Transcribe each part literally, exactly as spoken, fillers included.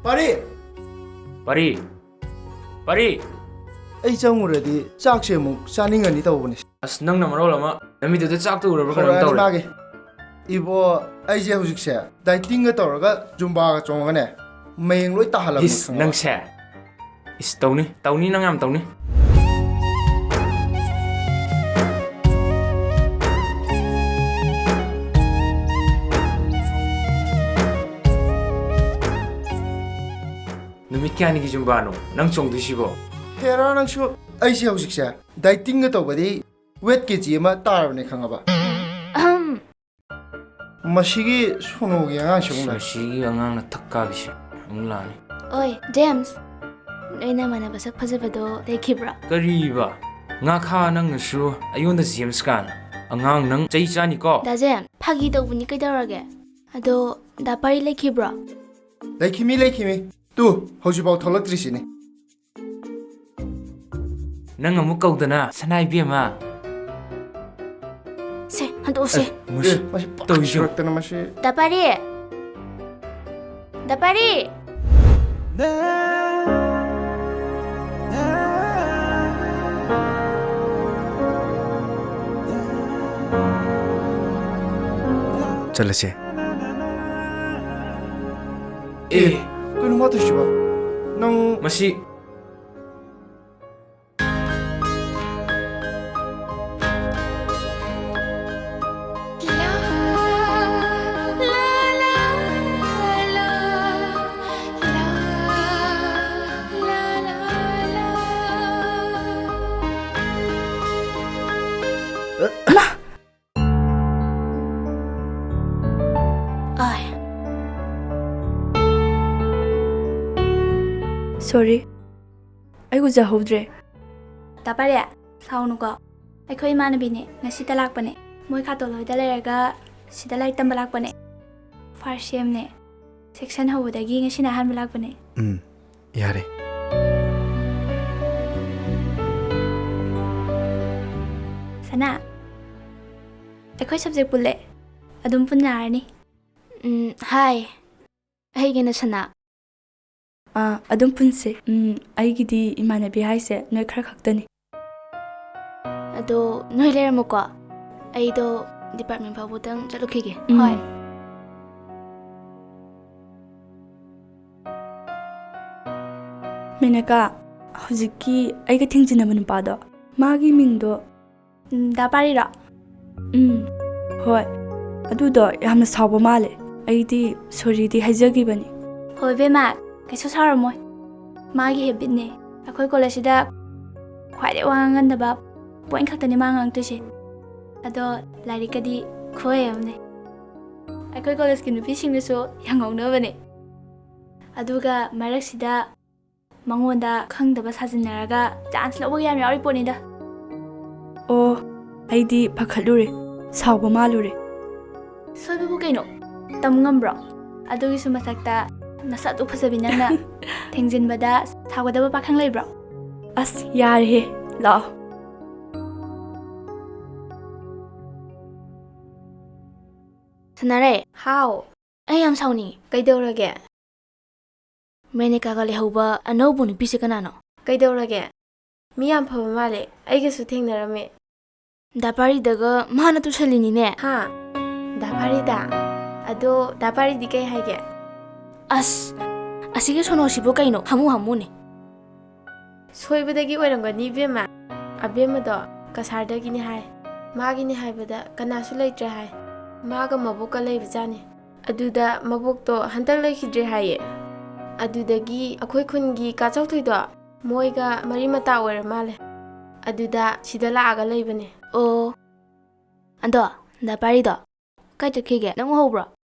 ꯄꯥꯔꯤ! ꯄꯥꯔꯤ! ꯄꯥꯔꯤ! ꯑꯩ ꯆꯪꯉꯨꯔꯗꯤ ꯆꯥꯛꯁꯦ ꯑꯃꯨꯛ ꯆꯥꯅꯤꯡꯉꯅꯤ ꯇꯧꯕꯅꯦ꯫ ꯑꯁ, ꯅꯪꯅ ꯃꯔꯣꯜ ꯑꯃ ꯅꯃꯤꯠꯇꯨꯗ ꯆꯥꯛꯇ ꯎꯔꯕ꯭ꯔꯥ ꯀꯩꯅꯣꯝ ꯍꯧꯔꯛꯑꯅꯤ ꯇꯧꯔꯦ꯫ ꯃꯥꯒꯤ꯫ ꯏꯕꯣ, ꯑꯩꯁꯦ ꯍꯧꯖꯤꯛꯁꯦ dietingꯒ ꯇꯧꯔꯒ Zumbaꯒ ꯆꯣꯡꯉꯒꯅꯦ, ꯃꯌꯦꯡ ꯂꯣꯏ ꯇꯥꯍꯜꯂꯕꯅꯦ, ꯏꯁ, ꯈꯪꯉꯕ? ꯅꯪꯁꯦ꯫ ꯏꯁ, ꯇꯧꯅꯤ, ꯇꯧꯅꯤ, ꯅꯪ ꯌꯥꯝ ꯇꯧꯅꯤ꯫ ꯅꯨꯃꯤꯠ ꯀꯌꯥꯅꯤꯒꯤ Zumbaꯅꯣ ꯅꯪ ꯆꯣꯡꯗꯣꯏꯁꯤꯕꯣ? ꯍꯦꯔꯥ, ꯅꯪꯁꯨ꯫ ꯑꯩꯁꯦ ꯍꯧꯖꯤꯛꯁꯦ dietingꯒ ꯇꯧꯕꯗꯤ weight ꯀꯦ ꯖꯤ ꯑꯃ ꯇꯥꯔꯕꯅꯦ, ꯈꯪꯉꯕ? ꯑꯍꯝ꯫ ꯃꯁꯤꯒꯤ ꯁꯣꯅꯣꯒꯤ ꯑꯉꯥꯡꯁꯤꯕꯨ ꯉꯥꯏ꯫ ꯃꯁꯤꯒꯤ ꯑꯉꯥꯡꯅ ꯊꯛ ꯀꯥꯕꯤꯁꯦ ꯑꯃꯨꯛ ꯂꯥꯛꯑꯅꯤ꯫ ꯑꯣꯏ, ꯖꯦꯝꯁ, ꯅꯣꯏ ꯅꯃꯥꯟꯅꯕ ꯁꯛ ꯐꯖꯕꯗꯣ ꯂꯩꯈꯤꯕ꯭ꯔꯣ? ꯀꯔꯤꯕ? ꯉꯥꯈꯥ, ꯅꯪꯅꯁꯨ ꯑꯩꯉꯣꯟꯗ ꯖꯦꯝꯁ ꯀꯥꯅ? ꯑꯉꯥꯡ, ꯅꯪ ꯆꯩ ꯆꯥꯅꯤꯀꯣ꯫ ꯗꯥ ꯖꯦꯝꯁ, ꯐꯥꯒꯤ ꯇꯧꯕꯅꯤ, ꯀꯩꯗꯧꯔꯒꯦ? ꯑꯗꯣ, ꯗꯥ ꯄꯥꯔꯤ ꯂꯩꯈꯤꯕ꯭ꯔꯣ? ꯂꯩꯈꯤꯃꯤ, ꯂꯩꯈꯤꯃꯤ꯫ ꯇꯨ, ꯍꯧꯖꯤꯛꯐꯥꯎ ꯊꯣꯛꯂꯛꯇ꯭ꯔꯤꯁꯤꯅꯤ꯫ ꯅꯪ ꯑꯃꯨꯛ ꯀꯧꯗꯅ, ꯁꯅꯥ ꯏꯕꯦꯝꯃ꯫ ꯁꯦ, ꯍꯟꯗꯣꯛꯑꯁꯦ꯫ ꯑꯦ, ꯃꯁꯤ ꯑꯦ, ꯃꯁꯤ ꯄꯥꯛ ꯇꯧꯔꯤꯁꯤ꯫ ꯁꯨꯔꯛꯇꯅ ꯃꯁꯤ꯫ ꯗꯥ ꯄꯥꯔꯤ! ꯗꯥ ꯄꯥꯔꯤ! ꯆꯠꯂꯁꯦ꯫ ꯑꯦ, ꯀꯩꯅꯣ ꯃꯥ ꯇꯧꯏꯁꯤꯕꯣ? ꯅꯪ ꯃꯁꯤ ꯑꯥꯏ꯫ Sorry, ꯑꯩ ꯎꯖꯍꯧꯗ꯭ꯔꯦ꯫ ꯗꯥ ꯄꯥꯔꯦ, ꯁꯥꯎꯅꯨꯀꯣ꯫ ꯑꯩꯈꯣꯏ ꯏꯃꯥꯟꯅꯕꯤꯅꯦ, ꯉꯁꯤꯇ ꯂꯥꯛꯄꯅꯦ꯫ ꯃꯣꯏ ꯈꯥꯇꯣꯜ ꯍꯣꯏꯗ ꯂꯩꯔꯒ ꯁꯤꯗ ꯂꯥꯏꯔꯤꯛ ꯇꯝꯕ ꯂꯥꯛꯄꯅꯦ꯫ First sem ꯅꯦ꯫ Section ꯍꯧꯕꯗꯒꯤ ꯉꯁꯤꯅ ꯑꯍꯥꯟꯕ ꯂꯥꯛꯄꯅꯦ꯫ ꯎꯝ, ꯌꯥꯔꯦ꯫ ꯁꯅꯥ, ꯑꯩꯈꯣꯏ subject ꯄꯨꯜꯂꯦ꯫ ꯑꯗꯨꯝ ꯄꯨꯟꯅꯔꯅꯤ꯫ ꯎꯝ, ꯍꯥꯏ꯫ ꯑꯩꯒꯤꯅ ꯁꯅꯥ꯫ ꯑꯥ, ꯑꯗꯨꯝ ꯄꯨꯟꯁꯦ꯫ ꯎꯝ, ꯑꯩꯒꯤꯗꯤ ꯏꯃꯥꯟꯅꯕꯤ ꯍꯥꯏꯁꯦ ꯅꯣꯏ ꯈꯔ ꯈꯛꯇꯅꯤ꯫ ꯑꯗꯣ ꯅꯣꯏ ꯂꯩꯔꯝꯃꯨꯀꯣ꯫ ꯑꯩꯗꯣ department ꯐꯥꯎꯕꯗꯪ ꯆꯠꯂꯨꯈꯤꯒꯦ꯫ ꯎꯝ꯫ ꯍꯣꯏ꯫ ꯃꯦꯅꯀꯥ, ꯍꯧꯖꯤꯛꯀꯤ ꯑꯩꯒ ꯊꯦꯡꯖꯤꯟꯅꯕ ꯅꯨꯄꯥꯗꯣ, ꯃꯥꯒꯤ ꯃꯤꯡꯗꯣ ꯎꯝ, ꯗꯥ ꯄꯥꯔꯤꯔꯣ? ꯎꯝ, ꯍꯣꯏ꯫ ꯑꯗꯨꯗꯣ ꯌꯥꯝꯅ ꯁꯥꯎꯕ ꯃꯥꯜꯂꯦ꯫ ꯑꯩꯗꯤ sorryꯗꯤ ꯍꯥꯏꯖꯈꯤꯕꯅꯤ꯫ ꯍꯣꯏ ꯏꯕꯦꯝꯃ, ꯀꯩꯁꯨ ꯁꯥꯎꯔꯝꯃꯣꯏ꯫ ꯃꯥꯒꯤ habitꯅꯦ꯫ ꯑꯩꯈꯣꯏ collegeꯁꯤꯗ ꯈ꯭ꯋꯥꯏꯗꯩ ꯋꯥ ꯉꯥꯡꯒꯟꯗꯕ point ꯈꯛꯇꯅꯦ ꯃꯥ ꯉꯥꯡꯉꯛꯇꯣꯏꯁꯦ꯫ ꯑꯗꯣ ꯂꯥꯏꯔꯤꯛꯀꯗꯤ ꯈꯨꯍꯩ ꯑꯃꯅꯦ꯫ ꯑꯩꯈꯣꯏ collegeꯀꯤ ꯅꯨꯄꯤꯁꯤꯡꯅꯁꯨ ꯌꯥꯝ ꯉꯥꯎꯅꯕꯅꯦ꯫ ꯑꯗꯨꯒ ꯃꯔꯛꯁꯤꯗ ꯃꯉꯣꯟꯗ ꯈꯪꯗꯕ ꯁꯥꯖꯤꯟꯅꯔꯒ chance ꯂꯧꯕꯒ ꯌꯥꯝ ꯌꯥꯎꯔꯤ ꯄꯣꯠꯅꯤꯗ꯫ ꯑꯣ, ꯑꯩꯗꯤ ꯄꯥꯈꯠꯂꯨꯔꯦ, ꯁꯥꯎꯕ ꯃꯥꯜꯂꯨꯔꯦ꯫ ꯁꯣꯏꯕꯕꯨ ꯀꯩꯅꯣ? ꯇꯝ ꯉꯝꯕ꯭ꯔꯣ? ꯑꯗꯨꯒꯤꯁꯨ ꯃꯊꯛꯇ ꯅꯁꯛ ꯑꯗꯨꯛ ꯐꯖꯕꯤ ꯅꯪꯅ ꯊꯦꯡꯖꯤꯟꯕꯗ ꯁꯥꯎꯒꯗꯕ ꯄꯥꯈꯪ ꯂꯩꯕ꯭ꯔꯣ? ꯑꯁ, ꯌꯥꯔꯦꯍꯦ, ꯂꯥꯛꯑꯣ꯫ ꯁꯅꯥꯔꯩ꯫ ꯍꯥꯎ꯫ ꯑꯩ ꯌꯥꯝ ꯁꯥꯎꯅꯤꯡꯉꯤ꯫ ꯀꯩꯗꯧꯔꯒꯦ? ꯃꯦꯅꯦꯀꯥꯒ ꯂꯩꯍꯧꯕ ꯑꯅꯧꯕ ꯅꯨꯄꯤꯁꯦ ꯀꯅꯥꯅꯣ? ꯀꯩꯗꯧꯔꯒꯦ? ꯃꯤ ꯌꯥꯝ ꯐꯕ ꯃꯥꯜꯂꯦ, ꯑꯩꯒꯁꯨ ꯊꯦꯡꯅꯔꯝꯃꯦ꯫ ꯗꯥ ꯄꯥꯔꯤꯗꯒ ꯃꯥꯅ ꯇꯨꯁꯜꯂꯤꯅꯤꯅꯦ꯫ ꯍꯥ? ꯗꯥ ꯄꯥꯔꯤꯗ? ꯑꯗꯣ ꯗꯥ ꯄꯥꯔꯤꯗꯤ ꯀꯩ ꯍꯥꯏꯒꯦ? ꯑꯁ, ꯑꯁꯤꯒꯤ ꯁꯣꯅꯣꯁꯤꯕꯨ ꯀꯩꯅꯣ? ꯍꯥꯃꯨ ꯍꯥꯃꯨꯅꯦ꯫ ꯁꯣꯏꯕꯗꯒꯤ ꯑꯣꯏꯔꯝꯒꯅꯤ ꯏꯕꯦꯝꯃ꯫ ꯑꯕꯦꯝꯃꯗꯣ ꯀꯁꯥꯔꯗꯒꯤꯅꯤ ꯍꯥꯏ꯫ ꯃꯥꯒꯤꯅꯤ ꯍꯥꯏꯕꯗ ꯀꯅꯥꯁꯨ ꯂꯩꯇ꯭ꯔꯦ ꯍꯥꯏ꯫ ꯃꯥꯒ ꯃꯕꯣꯛꯀ ꯂꯩꯕꯖꯥꯠꯅꯤ꯫ ꯑꯗꯨꯗ ꯃꯕꯣꯛꯇꯣ ꯍꯟꯗꯛ ꯂꯩꯈꯤꯗ꯭ꯔꯦ ꯍꯥꯏꯌꯦ꯫ ꯑꯗꯨꯗꯒꯤ ꯑꯩꯈꯣꯏ ꯈꯨꯟꯒꯤ ꯀꯥ ꯆꯧꯊꯣꯏꯗꯣ ꯃꯣꯏꯒ ꯃꯔꯤ ꯃꯇꯥ ꯑꯣꯏꯔ ꯃꯥꯜꯂꯦ꯫ ꯑꯗꯨꯗ ꯁꯤꯗ ꯂꯥꯛꯑꯒ ꯂꯩꯕꯅꯦ꯫ ꯑꯣ, ꯑꯗꯣ ꯗꯥ ꯄꯥꯔꯤꯗꯣ ꯀꯥꯏ ꯆꯠꯈꯤꯒꯦ? ꯅꯪ ꯎꯍꯧꯕ꯭ꯔꯣ?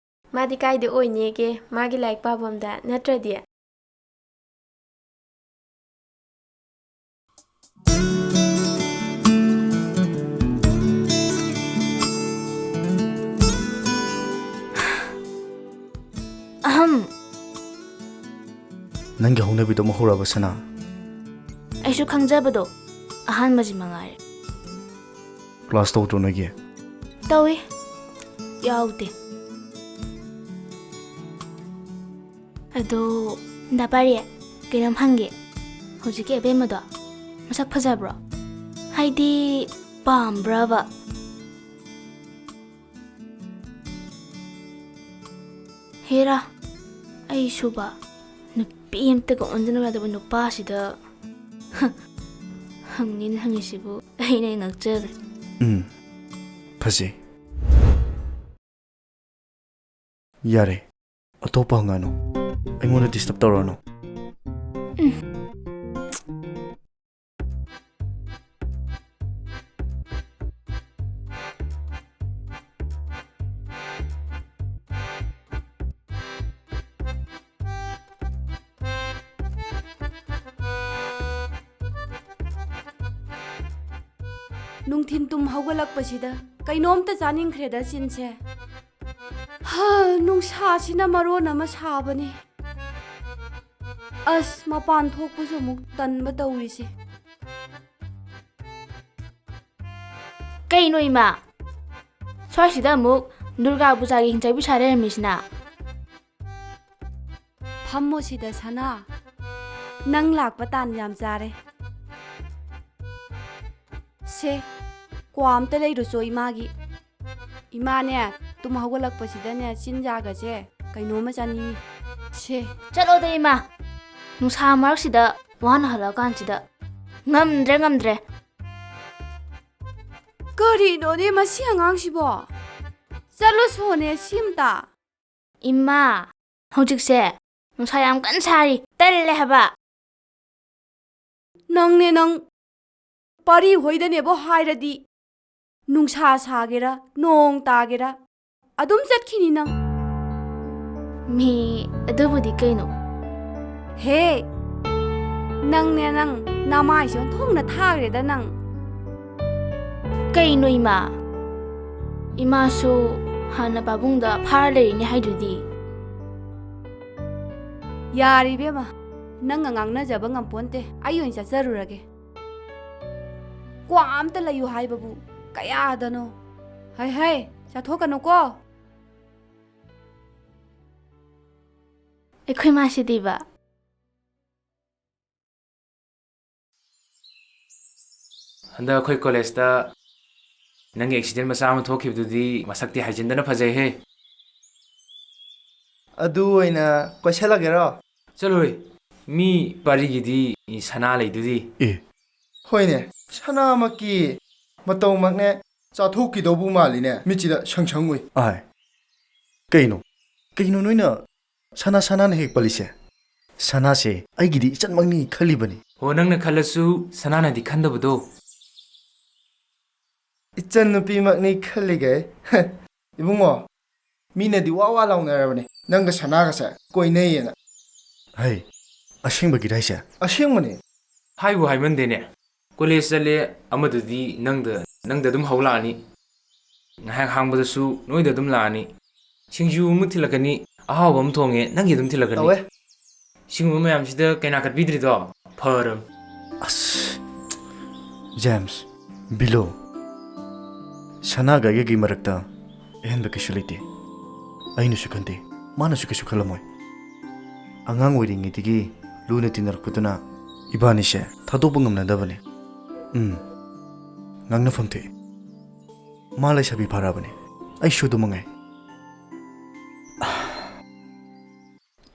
ꯃꯥꯗꯤ ꯀꯥꯏꯗ ꯑꯣꯏꯅꯦꯒꯦ? ꯃꯥꯒꯤ ꯂꯥꯏꯔꯤꯛ ꯄꯥꯐꯝꯗ ꯅꯠꯇ꯭ꯔꯗꯤ꯫ ꯑꯍꯝ꯫ ꯅꯪꯒꯤ ꯍꯧꯅꯕꯤꯗꯣ ꯑꯃꯨꯛ ꯍꯧꯔꯕ, ꯁꯅꯥ? ꯑꯩꯁꯨ ꯈꯪꯖꯕꯗꯣ ꯑꯍꯥꯟꯕꯁꯤ ꯃꯉꯥꯏꯔꯦ꯫ Class ꯇꯧꯗ꯭ꯔꯣ ꯅꯣꯏꯒꯤ? ꯇꯧꯏ꯫ ꯌꯥꯎꯗꯦ꯫ ꯑꯗꯣ, ꯗꯥ ꯄꯥꯔꯤ, ꯀꯩꯅꯣꯝ ꯍꯪꯒꯦ꯫ ꯍꯧꯖꯤꯛꯀꯤ ꯑꯕꯦꯝꯃꯗꯣ ꯃꯁꯛ ꯐꯖꯕ꯭ꯔꯣ? ꯍꯥꯏꯗꯤ, ꯄꯥꯝꯕ꯭ꯔꯕ? ꯍꯦꯔꯥ, ꯑꯩꯁꯨꯕ ꯅꯨꯄꯤ ꯑꯝꯇꯒ ꯑꯣꯟꯖꯟꯅꯕ ꯌꯥꯗꯕ ꯅꯨꯄꯥꯁꯤꯗ ꯍꯪꯉꯤꯅ ꯍꯪꯉꯤꯁꯤꯕꯨ ꯑꯩꯅ ꯉꯛꯆꯔꯦ꯫ ꯎꯝ, ꯐꯖꯩ꯫ ꯌꯥꯔꯦ, ꯑꯇꯣꯞꯄ ꯍꯪꯉꯅꯨ, ꯑꯩꯉꯣꯟꯗ disturb ꯇꯧꯔꯅꯨ꯫ ꯅꯨꯡꯊꯤꯟ ꯇꯨꯝ ꯍꯧꯒꯠꯂꯛꯄꯁꯤꯗ ꯀꯩꯅꯣꯝꯇ ꯆꯥꯅꯤꯡꯈ꯭ꯔꯦꯗ ꯆꯤꯟꯁꯦ꯫ ꯍꯥ, ꯅꯨꯡꯁꯥꯁꯤꯅ ꯃꯔꯣꯟ ꯑꯃ ꯁꯥꯕꯅꯦ꯫ ꯑꯁ, ꯃꯄꯥꯟ ꯊꯣꯛꯄꯁꯨ ꯑꯃꯨꯛ ꯇꯟꯕ ꯇꯧꯔꯤꯁꯦ꯫ ꯀꯩꯅꯣ ꯏꯃꯥ? ꯁ꯭ꯋꯥꯏꯁꯤꯗ ꯑꯃꯨꯛ ꯗꯨꯔꯒꯥ ꯄꯨꯖꯥꯒꯤ ꯍꯤꯡꯆꯥꯕꯤ ꯁꯥ ꯂꯩꯔꯝꯃꯤꯁꯤꯅ? ꯐꯝꯃꯣ ꯁꯤꯗ ꯁꯅꯥ꯫ ꯅꯪ ꯂꯥꯛꯄ ꯇꯥꯟ ꯌꯥꯝ ꯆꯥꯔꯦ꯫ ꯁꯦ, ꯀ꯭ꯋꯥ ꯑꯝꯇ ꯂꯩꯔꯨꯆꯣ ꯏꯃꯥꯒꯤ꯫ ꯏꯃꯥꯅꯦ, ꯇꯨꯝ ꯍꯧꯒꯠꯂꯛꯄꯁꯤꯗꯅꯦ ꯆꯤꯟꯖꯥꯒꯁꯦ ꯀꯩꯅꯣꯝꯃ ꯆꯥꯅꯤꯡꯉꯤ꯫ ꯁꯦ꯫ ꯆꯠꯂꯣꯗ ꯏꯃꯥ꯫ ꯅꯨꯡꯁꯥ ꯃꯔꯛꯁꯤꯗ ꯋꯥꯅ ꯍꯜꯂꯛꯑꯀꯥꯟꯁꯤꯗ꯫ ꯉꯝꯗ꯭ꯔꯦ, ꯉꯝꯗ꯭ꯔꯦ꯫ ꯀꯔꯤꯅꯣꯅꯦ ꯃꯁꯤ ꯑꯉꯥꯡꯁꯤꯕꯣ? ꯆꯠꯂꯣ ꯁꯣꯅꯦ ꯁꯤꯝꯇ꯫ ꯏꯃꯥ, ꯍꯧꯖꯤꯛꯁꯦ ꯅꯨꯡꯁꯥ ꯌꯥꯝ ꯀꯟꯅ ꯁꯥꯔꯤ, ꯇꯜꯂꯦ ꯍꯥꯏꯕ꯫ ꯅꯪꯅꯦ ꯅꯪ, ꯄꯥꯔꯤ ꯍꯣꯏꯗꯅꯦꯕꯣ ꯍꯥꯏꯔꯗꯤ ꯅꯨꯡꯁꯥ ꯁꯥꯒꯦꯔꯥ, ꯅꯣꯡ ꯇꯥꯒꯦꯔꯥ, ꯑꯗꯨꯝ ꯆꯠꯈꯤꯅꯤ ꯅꯪ꯫ ꯃꯤ, ꯑꯗꯨꯕꯨꯗꯤ ꯀꯩꯅꯣ? ꯍꯦ, ꯅꯪꯅꯦ ꯅꯪ, ꯅꯃꯥꯏꯁꯦ ꯑꯣꯟꯊꯣꯛꯅ ꯊꯥꯈ꯭ꯔꯦꯗ ꯅꯪ꯫ ꯀꯩꯅꯣ ꯏꯃꯥ? ꯏꯃꯥꯁꯨ ꯍꯥꯟꯅ ꯄꯥꯕꯨꯡꯗ ꯐꯥꯔ ꯂꯩꯔꯤꯅꯦ ꯍꯥꯏꯗꯨꯗꯤ꯫ ꯌꯥꯔꯦ ꯏꯕꯦꯝꯃ, ꯅꯪꯒ ꯉꯥꯡꯅꯖꯕ ꯉꯝꯄꯣꯟꯇꯦ, ꯑꯩ ꯑꯣꯏꯅ ꯆꯠꯆꯔꯨꯔꯒꯦ꯫ ꯀ꯭ꯋꯥ ꯑꯝꯇ ꯂꯩꯌꯨ ꯍꯥꯏꯕꯕꯨ ꯀꯌꯥꯗꯅꯣ? ꯍꯩ ꯍꯩ, ꯆꯥꯊꯣꯛꯀꯅꯨꯀꯣ꯫ ꯑꯩꯈꯣꯏ ꯃꯥꯁꯤꯗꯤꯕ꯫ ꯍꯟꯗꯛ ꯑꯩꯈꯣꯏ ꯀꯣꯂꯦꯖꯇ ꯅꯪꯒꯤ ꯑꯦꯛꯁꯤꯗꯦꯟ ꯃꯆꯥ ꯑꯃ ꯊꯣꯛꯈꯤꯕꯗꯨꯗꯤ ꯃꯁꯛꯇꯤ ꯍꯥꯏꯖꯤꯟꯗꯅ ꯐꯖꯩꯍꯦ꯫ ꯑꯗꯨ ꯑꯣꯏꯅ ꯀꯣꯏꯁꯜꯂꯒꯦꯔꯣ? ꯆꯠꯂꯣꯏ, ꯃꯤ ꯄꯥꯔꯤꯒꯤꯗꯤ ꯁꯅꯥ ꯂꯩꯗꯨꯗꯤ꯫ ꯑꯦ꯫ ꯍꯣꯏꯅꯦ, ꯁꯅꯥꯃꯛꯀꯤ ꯃꯇꯧꯃꯛꯅꯦ꯫ ꯆꯥꯊꯣꯛꯈꯤꯗꯧꯕꯨ ꯃꯥꯜꯂꯤꯅꯦ, ꯃꯤꯠꯁꯤꯗ ꯁꯪ ꯁꯪ ꯎꯏ꯫ ꯑꯥꯏ꯫ ꯀꯩꯅꯣ? ꯀꯩꯅꯣ ꯅꯣꯏꯅ ꯁꯅꯥ ꯁꯅꯥꯅ ꯍꯦꯛ ꯄꯜꯂꯤꯁꯦ? ꯁꯅꯥꯁꯦ ꯑꯩꯒꯤꯗꯤ ꯏꯆꯟꯃꯛꯅꯤ ꯈꯜꯂꯤꯕꯅꯤ꯫ ꯍꯣ, ꯅꯪꯅ ꯈꯜꯂꯁꯨ ꯁꯅꯥꯅꯗꯤ ꯈꯟꯗꯕꯗꯣ꯫ ꯏꯆꯟ ꯅꯨꯄꯤꯃꯛꯅꯤ ꯈꯜꯂꯤꯒꯩ꯫ ꯏꯕꯨꯡꯉꯣ, ꯃꯤꯅꯗꯤ ꯋꯥ ꯋꯥ ꯂꯥꯎꯅꯔꯕꯅꯤ ꯅꯪꯒ ꯁꯅꯥꯒꯁꯦ ꯀꯣꯏꯅꯩꯌꯦꯅ꯫ ꯍꯩ, ꯑꯁꯦꯡꯕꯒꯤꯔ ꯍꯥꯏꯁꯦ? ꯑꯁꯦꯡꯕꯅꯦ꯫ ꯍꯥꯏꯕꯨ ꯍꯥꯏꯃꯟꯗꯦꯅꯦ꯫ ꯀꯣꯂꯦꯖ ꯆꯠꯂꯦ, ꯑꯃꯗꯨꯗꯤ ꯅꯪꯗ, ꯅꯪꯗ ꯑꯗꯨꯝ ꯍꯧ ꯂꯥꯛꯑꯅꯤ꯫ ꯉꯥꯏꯍꯥꯛ ꯍꯥꯡꯕꯗꯁꯨ ꯅꯣꯏꯗ ꯑꯗꯨꯝ ꯂꯥꯛꯑꯅꯤ꯫ ꯁꯤꯡꯖꯨ ꯑꯃ ꯊꯤꯜꯂꯛꯀꯅꯤ, ꯑꯍꯥꯎꯕ ꯑꯃ ꯊꯣꯡꯉꯦ, ꯅꯪꯒꯤ ꯑꯗꯨꯝ ꯊꯤꯜꯂꯛꯀꯅꯤ꯫ ꯇꯧꯋꯦ꯫ ꯁꯤꯒꯨꯝꯕ ꯃꯌꯥꯝꯁꯤꯗ ꯀꯩꯅꯥ ꯀꯠꯄꯤꯗ꯭ꯔꯤꯗꯣ ꯐꯔꯝ꯫ ꯑꯁ, ꯖꯦꯝꯁ, ꯕꯤꯂꯣ, ꯁꯅꯥꯒ ꯑꯩꯒꯒꯤ ꯃꯔꯛꯇ ꯑꯍꯦꯟꯕ ꯀꯩꯁꯨ ꯂꯩꯇꯦ꯫ ꯑꯩꯅꯁꯨ ꯈꯟꯗꯦ, ꯃꯥꯅꯁꯨ ꯀꯩꯁꯨ ꯈꯜꯂꯝꯃꯣꯏ꯫ ꯑꯉꯥꯡ ꯑꯣꯏꯔꯤꯉꯩꯗꯒꯤ ꯂꯨꯅ ꯇꯤꯟꯅꯔꯛꯄꯗꯨꯅ ꯏꯕꯥꯅꯤꯁꯦ ꯊꯥꯗꯣꯛꯄ ꯉꯝꯅꯗꯕꯅꯤ꯫ ꯎꯝ, ꯉꯥꯡꯅꯐꯝ ꯊꯣꯛꯏ꯫ ꯃꯥ ꯂꯩꯁꯥꯕꯤ ꯐꯥꯔꯛꯑꯕꯅꯤ, ꯑꯩꯁꯨ ꯑꯗꯨ ꯃꯉꯥꯏ꯫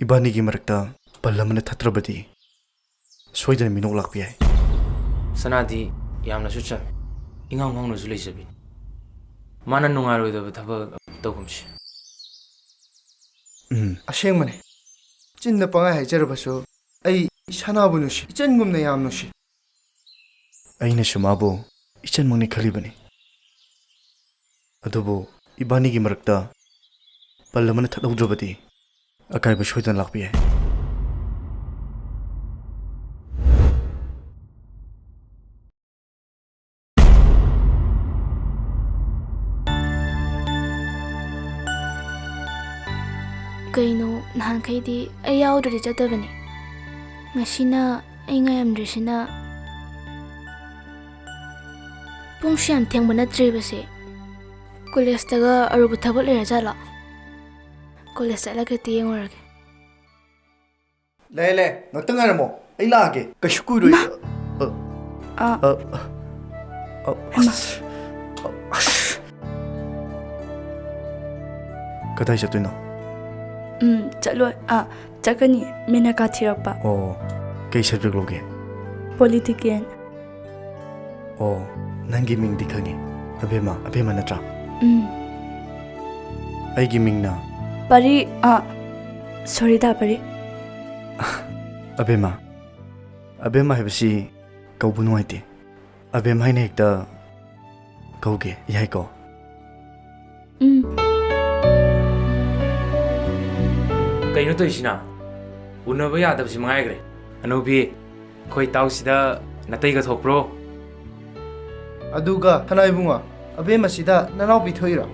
ꯏꯕꯥꯅꯤꯒꯤ ꯃꯔꯛꯇ ꯄꯜ ꯑꯃꯅ ꯊꯠꯇ꯭ꯔꯕꯗꯤ ꯁꯣꯏꯗꯅ ꯃꯤꯅꯣꯛ ꯂꯥꯛꯄ ꯌꯥꯏ꯫ ꯁꯅꯥꯗꯤ ꯌꯥꯝꯅꯁꯨ ꯆꯝꯃꯤ, ꯏꯉꯥꯎ ꯉꯥꯎꯅꯁꯨ ꯂꯩꯖꯕꯤꯅꯤ꯫ ꯃꯥꯅ ꯅꯨꯡꯉꯥꯏꯔꯣꯏꯗꯕ ꯊꯕꯛ ꯇꯧꯒꯨꯝꯁꯤ꯫ ꯎꯝ꯫ ꯑꯁꯦꯡꯕꯅꯦ, ꯆꯤꯟꯗ ꯄꯪꯍꯥꯏ ꯍꯥꯏꯖꯔꯕꯁꯨ ꯑꯩ ꯁꯅꯥꯕꯨ ꯅꯨꯡꯁꯤ, ꯏꯆꯟꯒꯨꯝꯅ ꯌꯥꯝ ꯅꯨꯡꯁꯤ꯫ ꯑꯩꯅꯁꯨ ꯃꯥꯕꯨ ꯏꯆꯟꯃꯛꯅꯤ ꯈꯜꯂꯤꯕꯅꯤ꯫ ꯑꯗꯨꯕꯨ ꯏꯕꯥꯅꯤꯒꯤ ꯃꯔꯛꯇ ꯄꯜ ꯑꯃꯅ ꯊꯠꯍꯧꯗ꯭ꯔꯕꯗꯤ ꯑꯀꯥꯏꯕ ꯁꯣꯏꯗꯅ ꯂꯥꯛꯄ ꯌꯥꯏ꯫ ꯀꯩꯅꯣ, ꯅꯍꯥꯟꯈꯩꯗꯤ ꯑꯩ ꯌꯥꯎꯗ꯭ꯔꯗꯤ ꯆꯠꯇꯕꯅꯤ꯫ ꯉꯁꯤꯅ ꯑꯩ ꯉꯥꯏꯔꯝꯗ꯭ꯔꯤꯁꯤꯅ? ꯄꯨꯡꯁꯨ ꯌꯥꯝ ꯊꯦꯡꯕ ꯅꯠꯇ꯭ꯔꯤꯕꯁꯦ꯫ ꯀꯣꯂꯦꯖꯇꯒ ꯑꯔꯨꯕ ꯊꯕꯛ ꯂꯩꯔꯖꯥꯠꯂꯣ? ꯀꯣꯂꯦꯖ ꯆꯠꯂꯒ ꯍꯦꯛꯇ ꯌꯦꯡꯉꯨꯔꯒꯦ꯫ ꯂꯩ, ꯂꯩ, ꯉꯥꯛꯇꯪ ꯉꯥꯏꯔꯝꯃꯣ, ꯑꯩ ꯂꯥꯛꯑꯒꯦ꯫ ꯀꯩꯁꯨ ꯀꯨꯏꯔꯣꯏ꯫ ꯃꯥ! ꯑ, ꯑ꯫ ꯑ, ꯑ, ꯑ, ꯍꯩꯃꯥ꯫ ꯑꯁ, ꯑ, ꯑꯁ꯫ ꯀꯗꯥꯏ ꯆꯠꯇꯣꯏꯅꯣ? ꯎꯝ, ꯆꯠꯂꯣꯏ꯫ ꯑ, ꯆꯠꯀꯅꯤ꯫ ꯃꯦꯅꯀꯥ ꯊꯤꯔꯛꯄ꯫ ꯑꯣ, ꯀꯩ subject ꯂꯧꯒꯦ? Political꯫ ꯑꯣ, ꯅꯪꯒꯤ ꯃꯤꯡꯗꯤ ꯈꯪꯉꯦ꯫ ꯑꯕꯦꯝꯃ, ꯑꯕꯦꯝꯃ ꯅꯠꯇ꯭ꯔꯥ? ꯎꯝ꯫ ꯑꯩꯒꯤ ꯃꯤꯡꯅ? ꯄꯔꯤ, ꯑ, sorry ꯗ, ꯄꯔꯤ꯫ ꯑꯕꯦꯝꯃ, ꯑꯕꯦꯝꯃ ꯍꯥꯏꯕꯁꯤ ꯀꯧꯕ ꯅꯨꯡꯉꯥꯏꯇꯦ꯫ ꯑꯕꯦꯝ ꯍꯥꯏꯅ ꯍꯦꯛꯇ ꯀꯧꯒꯦ, ꯌꯥꯏꯀꯣ? ꯎꯝ꯫ ꯀꯩꯅꯣ ꯇꯧꯔꯤꯁꯤꯅ? ꯎꯅꯕ ꯌꯥꯗꯕꯁꯤ ꯃꯉꯥꯏꯈ꯭ꯔꯦ꯫ ꯑꯅꯧꯕꯤ, ꯑꯩꯈꯣꯏ ꯏꯇꯥꯎꯁꯤꯗ ꯅꯇꯩꯒ ꯊꯣꯛꯄ꯭ꯔꯣ? ꯑꯗꯨꯒ ꯁꯅꯥ ꯏꯕꯨꯡꯉꯣ, ꯑꯕꯦꯝꯃꯁꯤꯗ ꯅꯅꯥꯎꯄꯤ ꯊꯣꯛꯏꯔꯣ?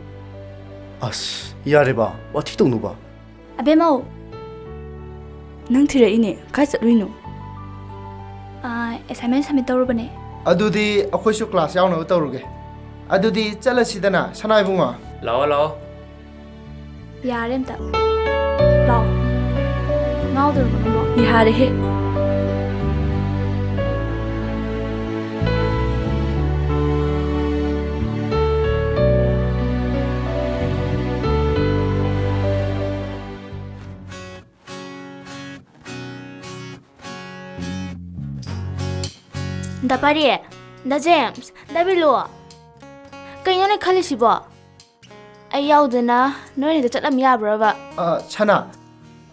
ꯑꯁ, ꯌꯥꯔꯦ ꯕꯥ, ꯋꯥꯊꯤ ꯇꯧꯅꯨ ꯕꯥ꯫ ꯑꯕꯦꯝꯃꯧ! ꯅꯪ ꯊꯤꯔꯛꯏꯅꯦ, ꯀꯥꯏ ꯆꯠꯂꯨꯏꯅꯣ? ꯑꯥ, assignment submit ꯇꯧꯔꯨꯕꯅꯦ꯫ ꯑꯗꯨꯗꯤ ꯑꯩꯈꯣꯏꯁꯨ class ꯌꯥꯎꯅꯕ ꯇꯧꯔꯨꯒꯦ꯫ ꯑꯗꯨꯗꯤ ꯆꯠꯂꯁꯤꯗꯅ, ꯁꯅꯥ ꯏꯕꯨꯡꯉꯣ꯫ ꯂꯥꯛꯑꯣ, ꯂꯥꯛꯑꯣ꯫ ꯌꯥꯔꯦ ꯑꯝꯇ꯫ ꯂꯥꯛꯑꯣ꯫ ꯉꯥꯎꯗꯣꯔꯕꯣ ꯅꯪꯕꯣ? ꯌꯥꯔꯦꯍꯦ꯫ ꯗꯥ ꯄꯥꯔꯤ, ꯗꯥ ꯖꯦꯝꯁ, ꯗꯥ ꯕꯤꯂꯨ, ꯀꯩꯅꯣ ꯅꯣꯏ ꯈꯜꯂꯤꯁꯤꯕꯣ? ꯑꯩ ꯌꯥꯎꯗꯅ ꯅꯣꯏꯅ ꯍꯦꯛꯇ ꯆꯠꯂꯝ ꯌꯥꯕ꯭ꯔꯕ? ꯑ, ꯁꯅꯥ,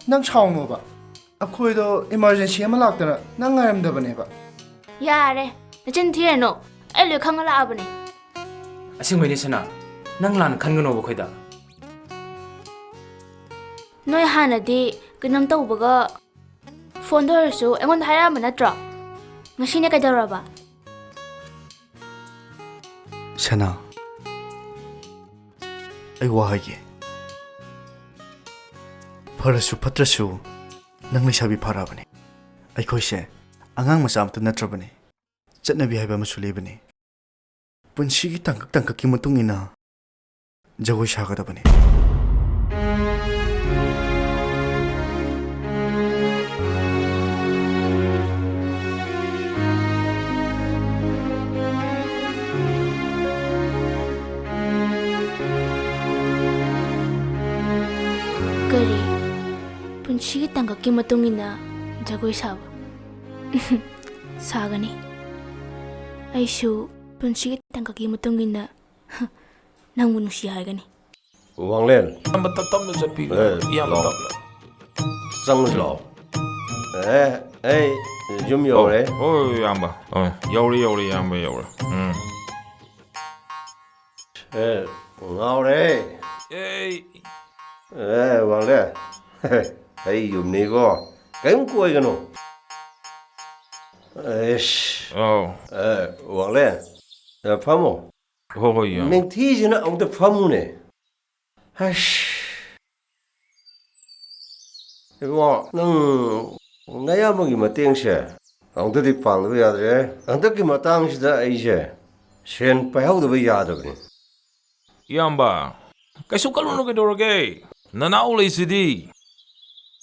ꯅꯪ ꯁꯥꯎꯅꯣꯕ꯫ ꯑꯩꯈꯣꯏꯗꯣ emergency ꯑꯃ ꯂꯥꯛꯇꯅ ꯅꯪ ꯉꯥꯏꯔꯝꯗꯕꯅꯦꯕ꯫ ꯌꯥꯔꯦ, ꯅꯆꯤꯟ ꯊꯤꯔꯅꯨ꯫ ꯑꯩ ꯂꯣꯏ ꯈꯪꯉ ꯂꯥꯛꯑꯕꯅꯦ꯫ ꯑꯁꯦꯡꯕꯩꯅꯦ ꯁꯅꯥ, ꯅꯪ ꯂꯥꯟꯅ ꯈꯟꯒꯅꯣꯕ ꯑꯩꯈꯣꯏꯗ꯫ ꯅꯣꯏ ꯍꯥꯟꯅꯗꯤ ꯀꯩꯅꯣꯝ ꯇꯧꯕꯒ ꯐꯣꯟꯗ ꯑꯣꯏꯔꯁꯨ ꯑꯩꯉꯣꯟꯗ ꯍꯥꯏꯔꯛꯑꯝꯕ ꯅꯠꯇ꯭ꯔꯣ? ꯉꯁꯤꯅ ꯀꯩꯗꯧꯔꯕ? ꯁꯅꯥ, ꯑꯩ ꯋꯥ ꯍꯥꯏꯒꯦ꯫ ꯐꯔꯁꯨ ꯐꯠꯇ꯭ꯔꯁꯨ, ꯅꯪ ꯂꯩꯁꯥꯕꯤ ꯐꯥꯔꯛꯑꯕꯅꯤ꯫ ꯑꯩꯈꯣꯏꯁꯦ ꯑꯉꯥꯡ ꯃꯆꯥ ꯑꯃꯠꯇ ꯅꯠꯇ꯭ꯔꯕꯅꯤ꯫ ꯆꯠꯅꯕꯤ ꯍꯥꯏꯕ ꯑꯃꯁꯨ ꯂꯩꯕꯅꯤ꯫ ꯄꯨꯟꯁꯤꯒꯤ ꯇꯥꯡꯀꯛ ꯇꯥꯡꯀꯛꯀꯤ ꯃꯇꯨꯡ ꯏꯟꯅ ꯖꯒꯣꯏ ꯁꯥꯒꯗꯕꯅꯤ꯫ ꯀꯔꯤ? ꯄꯨꯟꯁꯤꯒꯤ ꯇꯥꯡꯀꯛꯀꯤ ꯃꯇꯨꯡ ꯏꯟꯅ ꯖꯒꯣꯏ ꯁꯥꯕ? ꯁꯥꯒꯅꯤ꯫ ꯑꯩꯁꯨ ꯄꯨꯟꯁꯤꯒꯤ ꯇꯥꯡꯀꯛꯀꯤ ꯃꯇꯨꯡ ꯏꯟꯅ ꯅꯪꯕꯨ ꯅꯨꯡꯁꯤ ꯍꯥꯏꯒꯅꯤ꯫ ꯋꯥꯡꯂꯦꯟ꯫ ꯏꯌꯥꯝꯕ ꯇꯞ-, ꯇꯞꯅ ꯆꯠꯄꯤꯌꯨ꯫ ꯑꯦ, ꯏꯌꯥꯝꯕ ꯂꯥꯛꯑꯣ꯫ ꯇꯞꯅ꯫ ꯆꯪꯉꯨꯁꯤ ꯂꯥꯛꯑꯣ꯫ ꯑꯦ, ꯑꯩ ꯌꯨꯝ ꯌꯧꯔꯦ꯫ ꯑꯣ, ꯍꯣꯏ, ꯏꯌꯥꯝꯕ꯫ ꯑꯣ, ꯌꯧꯔꯦ, ꯌꯧꯔꯦ, ꯏꯌꯥꯝꯕ ꯌꯧꯔꯦ꯫ ꯎꯝ꯫ ꯑꯦ, ꯉꯥꯎꯔꯦ꯫ ꯑꯦ꯫ ꯑꯦ, ꯋꯥꯡꯂꯦꯟ꯫ ꯑꯩ ꯌꯨꯝꯅꯤꯀꯣ꯫ ꯀꯔꯤꯝ ꯀꯣꯏꯒꯅꯨ꯫ ꯑꯩꯁ꯫ ꯑꯧ꯫ ꯑꯦ, ꯋꯥꯡꯂꯦꯟ꯫ ꯑꯦ, ꯐꯝꯃꯣ꯫ ꯍꯣꯏ, ꯍꯣꯏ, ꯏꯌꯥꯝꯕ꯫ ꯅꯤꯡꯊꯤꯁꯤꯅ ꯑꯃꯨꯛꯇ ꯐꯝꯃꯨꯅꯦ꯫ ꯑꯁ꯫ ꯏꯕꯨꯡꯉꯣ, ꯅꯪ ꯅꯌꯥꯝꯕꯒꯤ ꯃꯇꯦꯡꯁꯦ ꯑꯃꯨꯛꯇꯗꯤ ꯄꯥꯡꯗꯕ ꯌꯥꯗ꯭ꯔꯦ꯫ ꯍꯟꯗꯛꯀꯤ ꯃꯇꯥꯡꯁꯤꯗ ꯑꯩꯁꯦ ꯁꯦꯟ ꯄꯥꯏꯍꯧꯗꯕ ꯌꯥꯗꯕꯅꯤ꯫ ꯏꯌꯥꯝꯕ, ꯀꯩꯁꯨ ꯈꯜꯂꯨꯅꯨ, ꯀꯩꯗꯧꯔꯒꯦ? ꯅꯅꯥꯎ ꯂꯩꯁꯤꯗꯤ꯫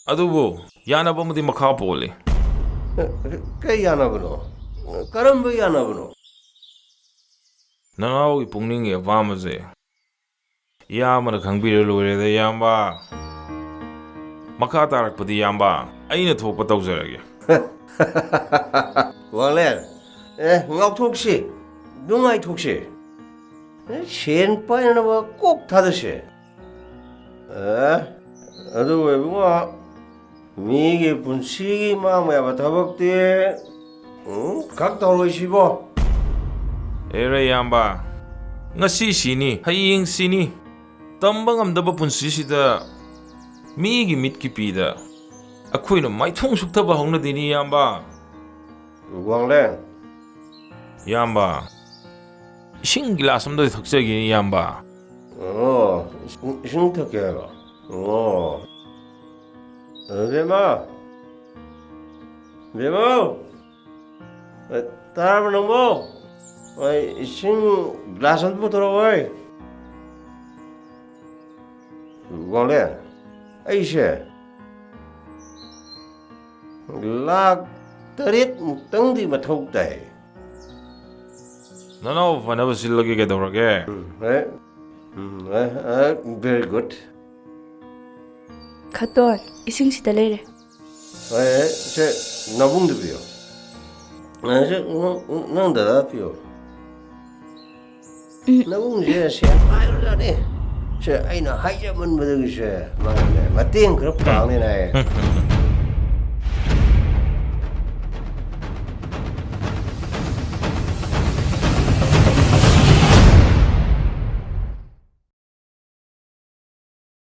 ꯑꯗꯨꯕꯨ ꯌꯥꯅꯕ ꯑꯃꯗꯤ ꯃꯈꯥ ꯄꯣꯜꯂꯤ꯫ ꯀꯩ ꯌꯥꯅꯕꯅꯣ? ꯀꯔꯝꯕ ꯌꯥꯅꯕꯅꯣ? ꯅꯅꯥꯎꯒꯤ ꯄꯨꯛꯅꯤꯡꯒꯤ ꯑꯄꯥꯝꯕꯁꯦ ꯏꯌꯥꯝꯕꯅ ꯈꯪꯕꯤꯔ ꯂꯣꯏꯔꯦꯗ, ꯏꯌꯥꯝꯕ꯫ ꯃꯈꯥ ꯇꯥꯔꯛꯄꯗꯤ, ꯏꯌꯥꯝꯕ, ꯑꯩꯅ ꯊꯣꯛꯄ ꯇꯧꯖꯔꯒꯦ꯫ ꯋꯥꯡꯂꯦꯟ, ꯑꯦ, ꯉꯥꯎꯊꯣꯛꯁꯤ, ꯅꯨꯡꯉꯥꯏꯊꯣꯛꯁꯤ꯫ ꯑꯦ, ꯁꯦꯟ ꯄꯥꯏꯅꯅꯕ ꯀꯣꯛ ꯊꯥꯗꯁꯦ꯫ ꯑꯦ, ꯑꯗꯨꯕꯨ ꯏꯕꯨꯡꯉꯣ, ꯃꯤꯒꯤ ꯄꯨꯟꯁꯤꯒꯤ ꯃꯥꯡꯕ ꯌꯥꯕ ꯊꯕꯛꯇꯤ, ꯎꯝ, ꯈꯛ ꯇꯧꯔꯣꯏꯁꯤꯕꯣ꯫ ꯑꯦꯔꯦ ꯏꯌꯥꯝꯕ, ꯉꯁꯤ ꯁꯤꯅꯤ, ꯍꯌꯦꯡ ꯁꯤꯅꯤ꯫ ꯇꯝꯕ ꯉꯝꯗꯕ ꯄꯨꯟꯁꯤꯁꯤꯗ ꯃꯤꯒꯤ ꯃꯤꯠꯀꯤ ꯄꯤꯗ ꯑꯩꯈꯣꯏꯅ ꯃꯥꯏꯊꯣꯡ ꯁꯨꯞꯊꯕ ꯍꯧꯅꯗꯦꯅꯤ, ꯏꯌꯥꯝꯕ꯫ ꯋꯥꯡꯂꯦꯟ꯫ ꯏꯌꯥꯝꯕ, ꯏꯁꯤꯡ ꯒꯤꯂꯥꯁ ꯑꯝꯇ ꯊꯛꯆꯒꯦꯅꯦ, ꯏꯌꯥꯝꯕ꯫ ꯑꯣ, ꯏꯁꯤꯡ, ꯏꯁꯤꯡ ꯊꯛꯀꯦ ꯍꯥꯏꯔꯣ? ꯑꯣ꯫ ꯑ, ꯕꯦꯝꯃ! ꯕꯦꯝꯃ! ꯑ, ꯇꯥꯔꯕ ꯅꯪꯕꯣ? ꯑꯩ ꯏꯁꯤꯡ ꯒꯤꯂꯥꯁ ꯑꯝꯇ ꯄꯨꯊꯣꯔꯛꯑꯣ, ꯍꯣꯏ꯫ ꯒꯣꯂꯦ, ꯑꯩꯁꯦ ꯂꯥꯛ ꯇꯔꯦꯠ ꯃꯨꯛꯇꯪꯗꯤ ꯃꯊꯧ ꯇꯥꯏ꯫ ꯅꯅꯥꯎ ꯐꯅꯕ ꯁꯤꯜꯂꯒꯦ, ꯀꯩꯗꯧꯔꯒꯦ? ꯎꯝ, ꯑꯦ, ꯎꯝ, ꯑꯦ, ꯑꯦ, very good꯫ ꯈꯇꯣꯟ, ꯏꯁꯤꯡ ꯁꯤꯗ ꯂꯩꯔꯦ꯫ ꯑꯦ, ꯁꯦ, ꯅꯕꯨꯡꯗ ꯄꯤꯌꯣ꯫ ꯑꯦ, ꯁꯦ, ꯅꯪ, ꯅꯪ ꯗꯗꯥ ꯄꯤꯌꯣ꯫ ꯎꯝ꯫ ꯅꯕꯨꯡꯁꯦ ꯁꯦꯟ ꯄꯥꯏꯕꯖꯥꯠꯅꯤ꯫ ꯁꯦ, ꯑꯩꯅ ꯍꯥꯏꯖꯃꯟꯕꯗꯒꯤ ꯁꯦ, ꯃꯥꯅꯅꯦ, ꯃꯇꯦꯡ ꯈꯔ ꯄꯥꯡꯅꯦꯅ ꯍꯥꯏꯌꯦ꯫